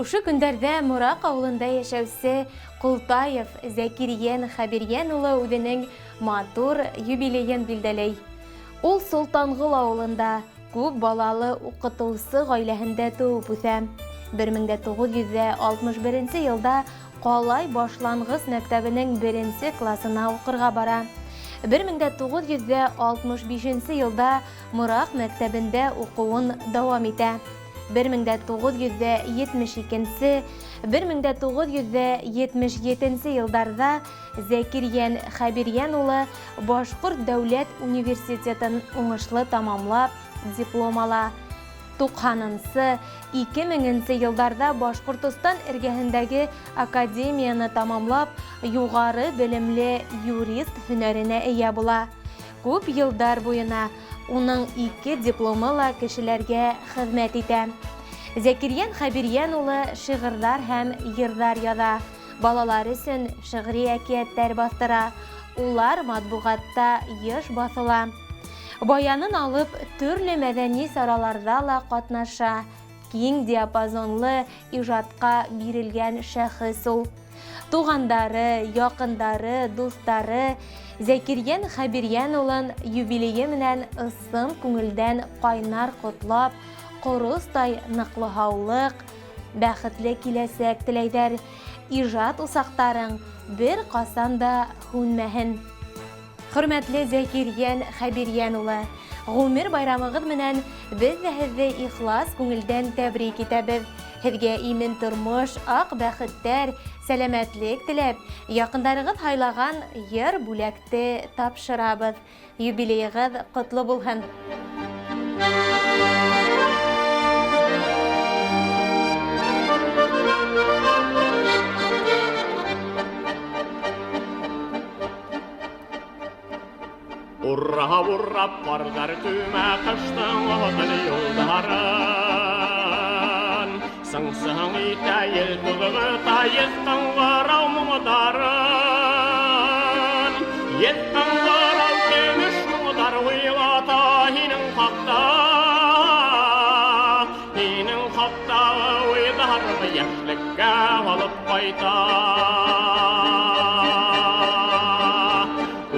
Ошо көндәрҙә Мораҡ ауылында йәшәүсе Ҡолтаев Зәкирйән Хәбирйән улы үҙенең матур юбилейын билдәләй. Ул Солтанғол ауылында күп балалы уҡытыусы ғаиләһендә тыуып үҫә. 1961 йылда Ҡалай башланғыс мәктәбенең беренсе классына уҡырға бара. 1965 йылда Мораҡ мәктәбендә уҡыуын дауам итә. 1972, 1977 йылдарҙа Зәкирйән Хәбирйән улы Башҡорт дәүләт университетын уңышлы тамамлап, диплом ала. 90-нсы, 2000 йылдарҙа Башҡортостан эргәһендәге академияны тамамлап, юғары белемле юрист һөнәренә эйә була. Күп йылдар буйына уның ике дипломы ла кешеләргә хеҙмәт итә. Зәкирйән Хәбирйән улы шиғырҙар һәм йырҙар яҙа, балалар өсөн шиғри әкиәттәр баҫтыра, улар матбуғатта йыш баҫыла. Баянын алып, төрлө мәҙәни сараларҙа ла ҡатнаша, киң диапазонлы ижадҡа бирелгән шәхес ул. Туғандары, яҡындары, дуҫтары Зәкирйән Хәбирйән улын юбилейы менән ысын күңелдән ҡайнар ҡотлап, ҡоростай ныҡлы һаулыҡ, бәхетле киләсәк теләйҙәр. Ижад усаҡтарың бер ҡасан да һүнмәһен. Хөрмәтле Зәкирйән Хәбирйән улы, ғүмер байрамығыҙ менән беҙ ҙә һеҙҙе ихлас күңелдән тәбрик итәбеҙ. Һеҙгә имен тормош, аҡ бәхеттәр, сәләмәтлек теләп, яҡындарығыҙ һайлаған йыр бүләкте тапшырабыҙ. Юбилейығыҙ ҡотло булһын! Урап-урап ҡарҙар күмә ҡыштың оҙон юлдарын. Сың-сың итә ел туҙғыта еҫ ҡыңғырау моңдарын. Еҫ ҡыңғырау көмөш моңдар уйлата һинең хаҡта. Һинең хаҡта уйҙарым йәшлеккә алып ҡайта.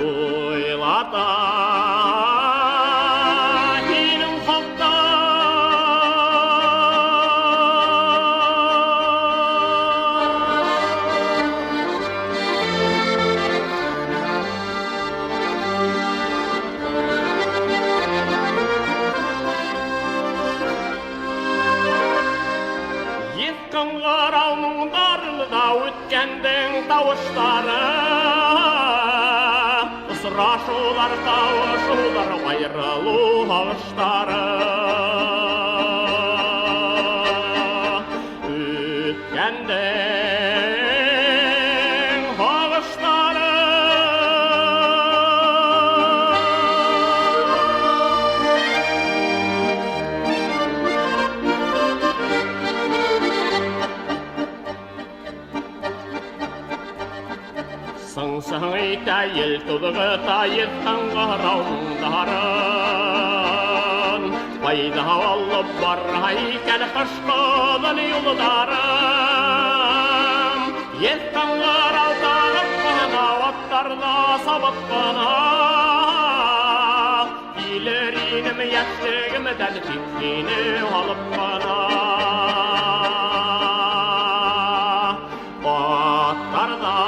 Уйлата һинең хаҡта. Еҫ ҡыңғырау моңдарында үткәндең тауыштары. Осрашыуҙар, ҡауышыуҙар, айырылыу һағыштары. Үткәндең һағыштары. Сың-сың итә ел туҙғыта еҫ ҡыңғырау моңдарын. Ҡайҙа алып бара икән ҡышҡы юлдарым. Еҫ ҡыңғырау тағып ҡына, аттарҙа сабып ҡына. Килер инем йәшлегемдән тик һине алып ҡына. Аттарҙа